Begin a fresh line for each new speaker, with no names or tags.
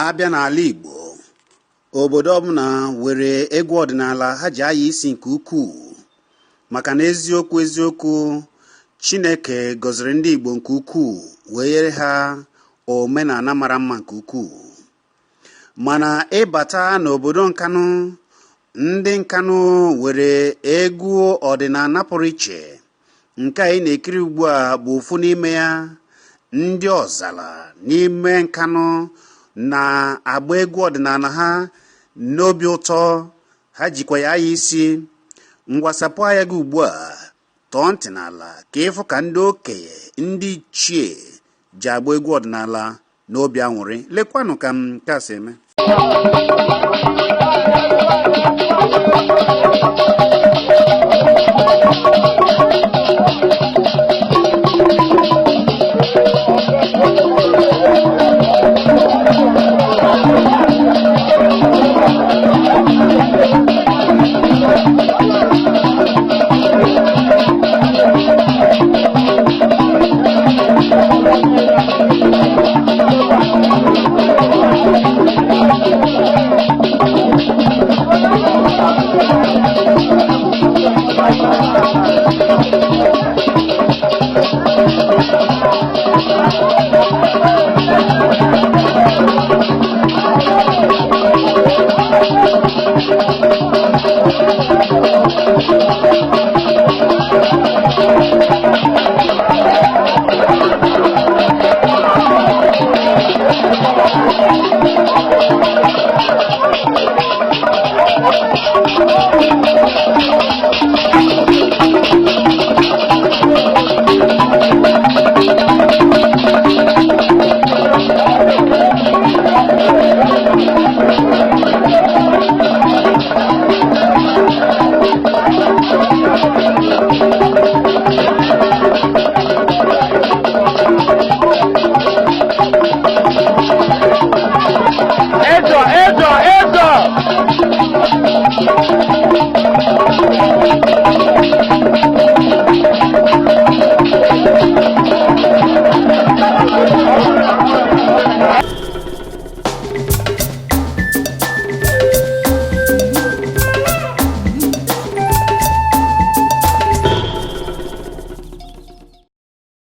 Abịa n'ala Igbo, obodo ọbụla nwere egwu ọdịnala ha ji aya isi nke ukwuu, maka na eziokwu eziokwu, Chineke gọziri ndị Igbo nke ukwuu wee nyere ha omenala mara mma nke ukwuu. Mana ịbata n'obodo Nkanụ, ndị Nkanụ nwere egwu ọdịnala pụrụ iche. Nke anyị na-ekiri ugbu a bụ ofu n'ime ya. Ndị Ọzala n'ime Nkanụ na-agba egwu ọdịnala ha n'obi ụtọ, ha jikwa ya aya isi. Ngwa, sapụ anya gị ugbu a, tọọ ntị n'ala ka ịfụ ka ndị okenye, ndị ichie ji agba egwu ọdịnala n'obi aṅụrị. Lekwanụ ka m nke a si eme.